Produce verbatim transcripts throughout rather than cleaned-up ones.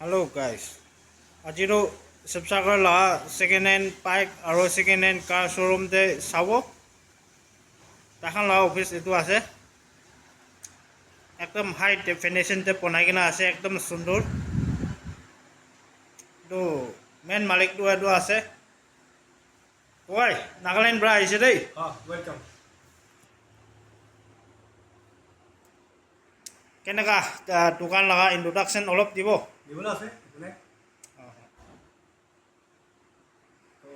Hello guys, আজি to Sibsagar la second hand bike aro second hand car showroom te sabo. Takhan la office etu ase. Ekdom high definition te bonai kena ase, ekdom sundur. To main malik tu etu ase. Oi, Nagaland pra ahise dei. Ah, welcome. Keneka, ah, dukan laga introduction olop dibo? Dibole ase, dibole. To,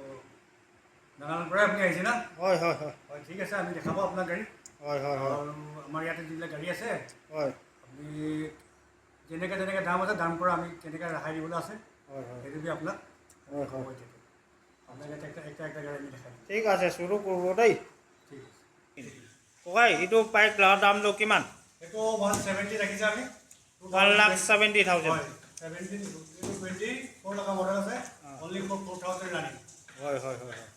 Nagaland pra apni ahise na? Hoi, hoi, hoi. Hoi, thik ase, ami dekhabo apnar gari. Hoi, hoi, hoi. Aru amar yate jibila gari ase, hoi, apni jeneka jeneka dam ase, dam pra ami keneka rahai dibole ase, hoi, hoi, etu bi apnak, hoi, hoi, hoi, thik ase. Apnak yate ekta, ekta, ekta gari ami dekhai dibo. Thik ase, shuru koribo dei. Thik ase. Kokai, etu bike la dam to kiman? Etu one seventy rakhise ami. One lakh seventy thousand. Hoi, seventeen, etu twenty four laga model ase, ah, only for four thousand running. Hoi, hoi, hoi, hoi.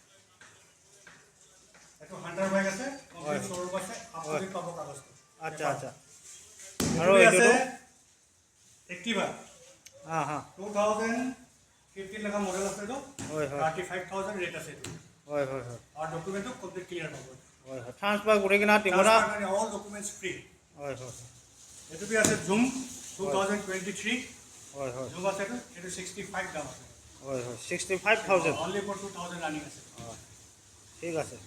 Etu Hunter bike ase, hoi, complete showroom ase, hoi, apuni pabo kagoj to. Acha, acha. Etu aru bi etu ase to? Activa. Ha, ha. Two thousand fifteen laga model ase to. Hoi, hoi. Thirty five thousand rate ase to. Hoi, hoi, hoi. Aru document to complete clear pabo. Hoi, hoi. Transfer kuri kena dibo na? Transfer karne all documents free. Hoi, hoi. Etu bi ase Xoom, hoi, two thousand twenty three. Hoi, hoi. Xoom ase to, etu sixty five dam ase. Hoi, hoi. Sixty five thousand. Only for two thousand running ase. Hoi. Thik ase.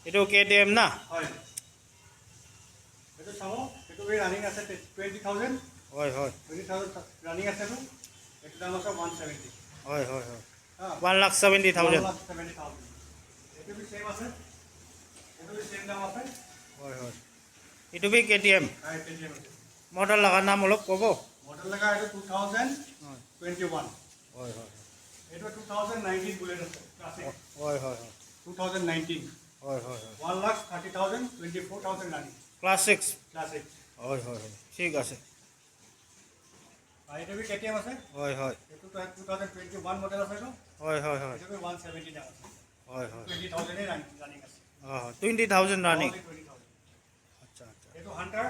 Etu K T M na? Hoi. Etu sabo, etu bi running ase twenty thousand. Hoi, hoi. Twenty thousand running ase to. Etu dam ase one seventy. Hoi, hoi, hoi. Ha. One lakh seventy thousand. One lakh seventy thousand. Etu bi same ase. Etu bi same dam ase. Hoi, hoi. Etu bi K T M. Hoi, K T M ase. Model laga nam olop kobo? Model laga etu two thousand twenty one. Hoi. Hoi, hoi, hoi. Etu two thousand nineteen Bullet ase, classic. Hoi, hoi, hoi. Two thousand nineteen. Hoi, hoi, hoi. One lakh thirty thousand, twenty four thousand running. Classics. Classic. Hoi, hoi, hoi. Thik ase. Aru etu bi K T M ase. Hoi, hoi. Etu to two thousand twenty one model ase to. Hoi, hoi, hoi. Etu bi one seventy dam ase. Hoi, hoi. Twenty thousand e run-, running ase. Oh, twenty thousand running. Only twenty thousand. Acha, acha. Etu Hunter.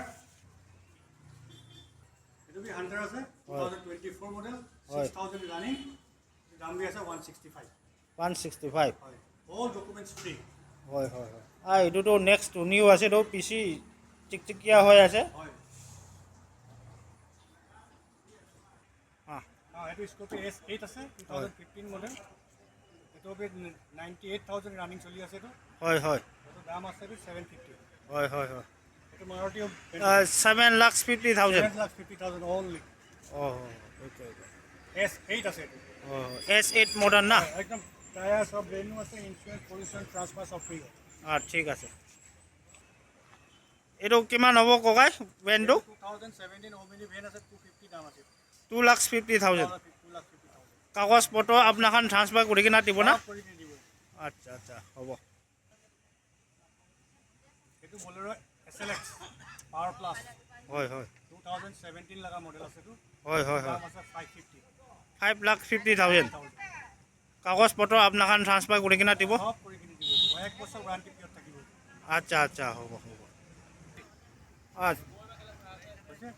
Etu bi Hunter ase. Hoi. Two thousand twenty four model. Hoi. Six thousand running. Dam bi ase one sixty five. One sixty five. Hoi. All documents free. Hoi, hoi, hoi. Ah, etu to next to new ase to, P C chikchikia hoi ase. Hoi. Ah. Ah, etu Scorpio S eight ase, two thousand fifteen model. Etu bi ninety eight thousand running choli ase to. Hoi, hoi. Etu dam ase bi seven fifty. Hoi, hoi, hoi. Etu Maruti, ah, seven lakhs fifty thousand. Seven lakhs fifty thousand only. Oh, okay, okay. S eight ase etu. Oh, S eight model na? Ekdom tyre sob brand new ase, insurance, pollution, transfer sob free. Ah, thik ase. Etu kiman hobo kokai, van tu? Two thousand seventeen Omni van ase, two fifty dam ase. Two lakhs fifty thousand. Two lakhs fifty thousand. Kagoj potro apna khan transfer kuri kena dibo na? Sob kuri kena dibo. Acha, acha, hobo. Etu Bolero S L X Power Plus. Hoi, hoi. Two thousand seventeen laga model ase tu. Hoi, hoi, hoi. Dam ase five fifty. Five lakh fifty thousand. Kagoj potro apna khan transfer kuri kena dibo? Sob kuri kena dibo. Ek bosor warranty period thakibo. Acha, acha, hobo, hobo. Acha. Hoise?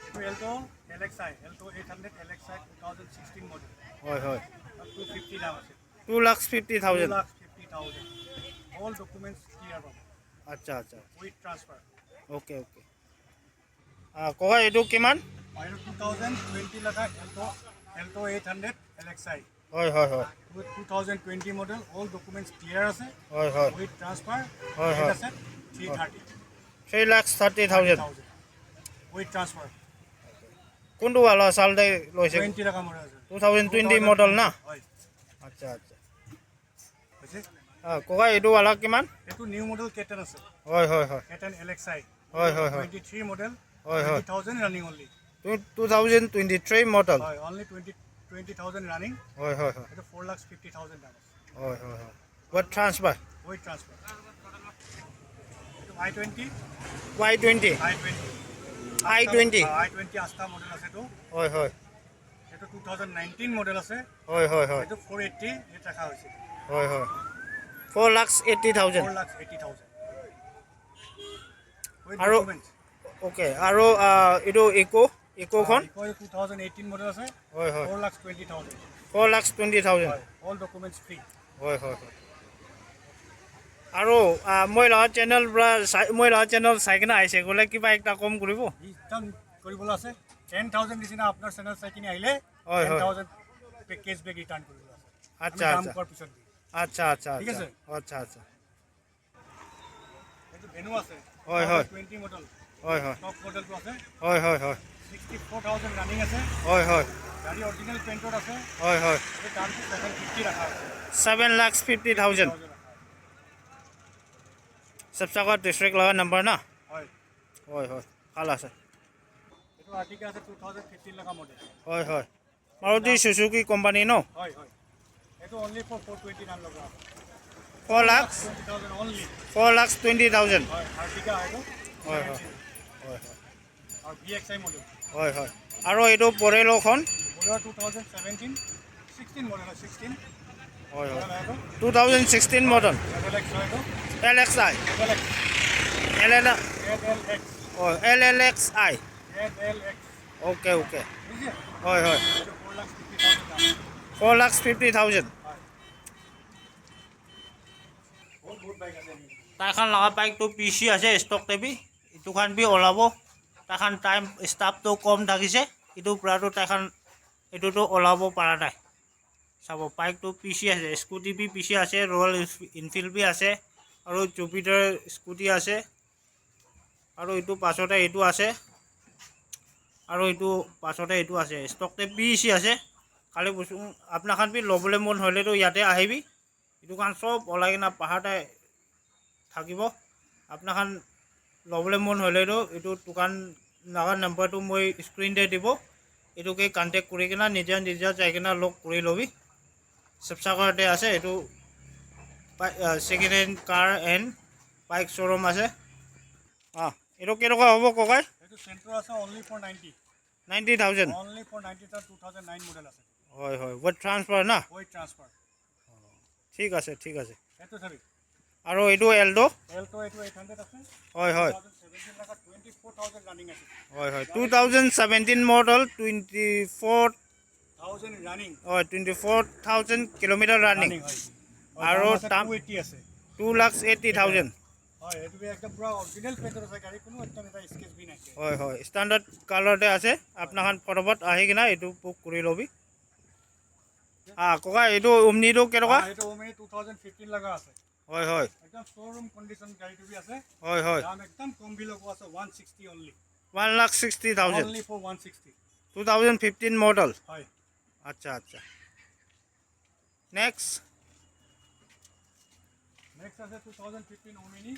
Etu Alto L X I, Alto eight hundred L X I two thousand sixteen model. Hoi, hoi. Two fifty dam ase. Two lakhs fifty thousand. Two lakhs fifty thousand. All documents clear pabo. Acha, acha. With transfer. Okay, okay. Ah, kokai etu kiman? Aru two thousand twenty laga Alto, Alto eight hundred L X I. Hoi, hoi, hoi. With two thousand twenty model, all documents clear ase. Hoi, hoi. With transfer, hoi, hoi, rate ase three thirty. Three lakhs thirty thousand. With transfer. Kuntu wala sal te loise? Twenty laga model ase. Two thousand twenty model na? Hoi. Acha, acha. Hoise? Ah, kokai etu wala kiman? Etu new model K ten ase. Hoi, hoi, hoi. K ten L X I. Hoi, hoi, hoi. Twenty three model. Hoi, hoi. Twenty thousand running only. Two, two thousand twenty three model. Hoi, only twenty, twenty thousand running. Hoi, hoi, hoi. Etu four lakhs fifty thousand dam ase. Hoi, hoi, hoi. With transfer? With transfer. Etu I twenty. Y twenty? I twenty. I twenty. Ah, I twenty Asta model ase etu. Hoi, hoi. Etu two thousand nineteen model ase. Hoi, hoi, hoi. Etu four eighty rate rakha hoise. Hoi, hoi. Four lakhs eighty thousand. Four lakhs eighty thousand. With aru documents. Okay, আৰু আহ, এইটো Eeco, Eeco খন? Eeco two thousand eighteen model আছে। হয়, হয়। Four lakhs twenty thousand। Four lakhs twenty thousand। হয়, all documents free। হয়, হয়, হয়। আৰু আহ, মই লগা চেনেল পৰা চাই, মই লগা চেনেল চাই কিনে আহিছে, গ'লে কিবা একটা কম কৰিব? একদম কৰিবলৈ আছে। Ten thousand নিচিনা আপোনাৰ চেনেল চাই কিনে আহিলে হয়, হয়। Ten thousand কেছবেক ৰিটাৰ্ণ কৰিবলৈ আছে। আচ্ছা, আমি দাম আচ্ছা। কোৱাৰ পিছত দিম। আচ্ছা, আচ্ছা, ঠিক আচ্ছা। আছে? আচ্ছা, আচ্ছা। এইটো ভেনু আছে। হয়, হয়। Twenty model. হয়, হয়। টপ মডেলটো আছে। হয়, হয়, হয়। Sixty four thousand ৰানিং আছে। হয়, হয়। গাড়ী অৰিজিনেল পেইণ্টত আছে। হয়, হয়। এইটো দামটো seven fifty ৰখা আছে। Seven lakhs fifty thousand। Sivasagar district লগা নাম্বাৰ না? হয়। হয়, হয়। ভাল আছে। এইটো আৰ্টিকা আছে, two thousand fifteen লগা মডেল। হয়, হয়। মাৰুতি চুজুকি কোম্পানী ন? হয়, হয়। এইটো only for four twenty দাম ল'ব। Four lakhs? Twenty thousand only। Four lakhs twenty thousand। হয়, আৰ্টিকা হয় এইটো। হয়, হয়। হয়, হয়। আৰু ভি এক্স আই মডেল। হয়, হয়। আৰু এইটো বলেৰ'খন? বলেৰ' two thousand seventeen, sixteen model হয়, sixteen। হয়, হয়। Two thousand sixteen model. L L X হয় এইটো। L X I. L L X. L L. L L X. অ', L L X I. L L X. Okay, okay. বুজিছে? হয়, হয়। এইটো four lakhs fifty thousand দাম। Four lakhs fifty thousand। হয়। বহুত, বহুত বাইক আছে। তাইখন লগা বাইকটো পি চি আছে, ষ্টক টেবি। এইটো খান বি ওলাব। তাইখন টাইম ষ্টাফটো কম থাকিছে। এইটো পৰাটো তাইখন এইটোতো ওলাব পৰা নাই। চাব, বাইকটো পি চি আছে, স্কুটি বি পি চি আছে, ৰয়েল এনফিল্ড বি আছে, আৰু জুপিটাৰ স্কুটি আছে, আৰু এইটো পাছতে এইটো আছে, আৰু এইটো পাছতে এইটো আছে। ষ্টকতে পি চি আছে। খালি বস্তু আপোনাখান বি ল'বলৈ মন হ'লেতো ইয়াতে আহিবি। এইটো কাৰণ চব ওলাই কিনা পাহাৰতে থাকিব। আপোনাখান ল'বলৈ মন হ'লেতো এইটো দোকান লগা নাম্বাৰটো মই স্ক্ৰীণতে দিব, এইটোকে কণ্টেক্ট কৰি কিনে নিজে নিজে যাই কিনে লগ কৰি ল'বি। শিৱসাগৰতে আছে এইটো। Second hand car and bike showroom আছে। অ, এইটো কেনেকুৱা হ'ব ককাই? এইটো চেণ্ট্ৰ' আছে, only for ninety. Ninety thousand. Only for ninety thousand, two thousand nine model আছে। হয়, হয়, উইথ ট্ৰান্সফাৰ না? With transfer. ঠিক আছে, ঠিক আছে। এইটো চাবি। আৰু এইটো এল্টো? এল্টো এইটো এইট হাণ্ড্ৰেড আছে। হয়, হয়। টু থাউজেণ্ড ছেভেণ্টিন লগা টুৱেণ্টি ফ'ৰ থাউজেণ্ড ৰানিং আছে। হয়, হয়। Two thousand seventeen model, twenty four thousand running. হয়, twenty four thousand kilometre running. Running হয়। আৰু দাম আছে দাম টু এইটি আছে। Two lakh eighty thousand. হয়, এইটো একদম পুৰা অৰিজিনেল পেইণ্টত আছে গাড়ী, কোনো একদম এটা স্কেচ বি নাই। হয়, হয়। ষ্টেণ্ডাৰ্ড কালাৰতে আছে। আপোনাৰখন ফটাফট আহি কিনে এইটো বুক কৰি ল'বি। হা, ককা, এইটো অমনিটো কেনেকুৱা? অ, এইটো অমনি টু থাউজেণ্ড ফিফটিন লগা আছে। হয়, হয়। একদম শ্ব'ৰুম কণ্ডিশ্যন গাড়ীটো বি আছে। হয়, হয়। দাম একদম কম বি লগোৱা আছে, one sixty only. One lakh sixty thousand. Only for one sixty. Two thousand fifteen model. হয়। আচ্ছা, আচ্ছা। নেক্সট। নেক্সট আছে টু থাউজেণ্ড ফিফটিন অমিনি।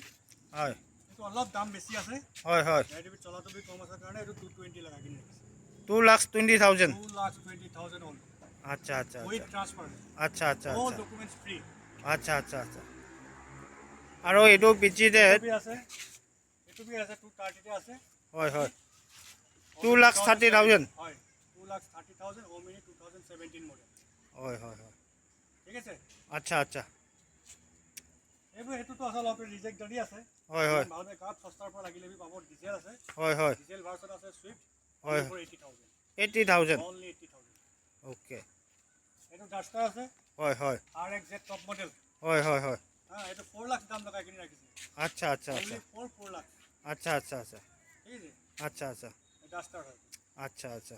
হয়। এইটো অলপ দাম বেছি আছে। হয়, হয়। গাড়ীটো বি চলাটো বি কম আছে কাৰণে এইটো টু টুৱেণ্টি লগাই কিনি ৰাখিছে। Two lakh twenty thousand. Two lakh twenty thousand only. আচ্ছা, আচ্ছা, উইথ আচ্ছা। ট্ৰান্সফাৰ। আচ্ছা, আচ্ছা, অল আচ্ছা। Documents free. আচ্ছা, আচ্ছা, আচ্ছা। আৰু এইটো পিছে দে। এইটো বি আছে। এইটো বি আছে, টু থাৰ্টিতে আছে। হয়, হয়। টু লাখ থাৰ্টি থাউজেণ্ড। হয়, টু lakh thirty thousand, Omni two thousand seventeen model. হয়, হয়, হয়। ঠিক আছে? আচ্ছা, আচ্ছা। এইবোৰ, এইটোতো আচলতে ৰিজেক্ট গাড়ী আছে। হয়, হয়। ভালকে গাত সস্তাৰ পৰা লাগিলে বি পাব, ডিজেল আছে। হয়, হয়। ডিজেল ভাৰ্চন আছে, ছুইফ্ট, হয়। For eighty thousand. Eighty thousand. Only eighty thousand. Okay. এইটো ডাষ্টাৰ আছে। হয়, হয়। R X Z top model. হয়, হয়, হয়। হা, এইটো ফ'ৰ লাখ দাম লগাই কিনি ৰাখিছে। আচ্ছা, আচ্ছা, আচ্ছা। Only for four lakh. আচ্ছা, আচ্ছা, আচ্ছা। ঠিক আছে? আচ্ছা, আচ্ছা। এই ডাষ্টাৰ হয়। আচ্ছা, আচ্ছা।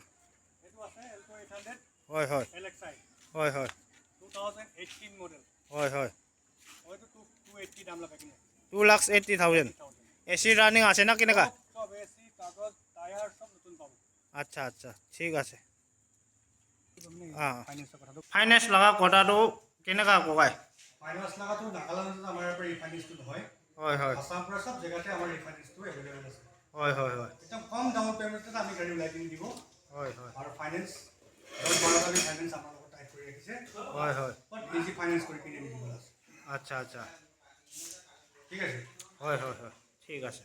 এইটো আছে এল্টো এইট হাণ্ড্ৰেড। হয়, হয়। L X I. হয়, হয়। Two thousand eighteen model. হয়, হয়। হয়তো টু, টু এইটি দাম লগাই কিনে। Two lakh eighty thousand. Eighty thousand. A C running আছে না কেনেকা? চব, চব এ চি, কাগজ, টায়াৰ চব নতুন পাব। আচ্ছা, আচ্ছা, ঠিক আছে। আপুনি অ। ফাইনেন্সৰ কথাটো। ফাইনেন্স লগা কথাটো কেনেকা ককাই? ফাইনেন্স লগাটো নাগালেণ্ডত আমাৰ ইয়াৰ পৰা ৰিফাইনেন্সটো নহয়। হয়, হয়। আছাম পৰা চব জেগাতে আমাৰ ৰিফাইনেন্সটো এভেইলেবল আছে। হয়, হয়, হয়। একদম কম ডাউন পেমেণ্টত আমি গাড়ী ওলাই কিনি দিব। হয়, হয়। আৰু ফাইনেন্স, দহ বাৰটা আমি ফাইনেন্স আমাৰ লগত টাইপ কৰি ৰাখিছে। হয়, হয়। বহুত ইজি ফাইনেন্স কৰি কিনি দিব আছে। আচ্ছা, আচ্ছা। ঠিক আছে। হয়, হয়, হয়। ঠিক আছে।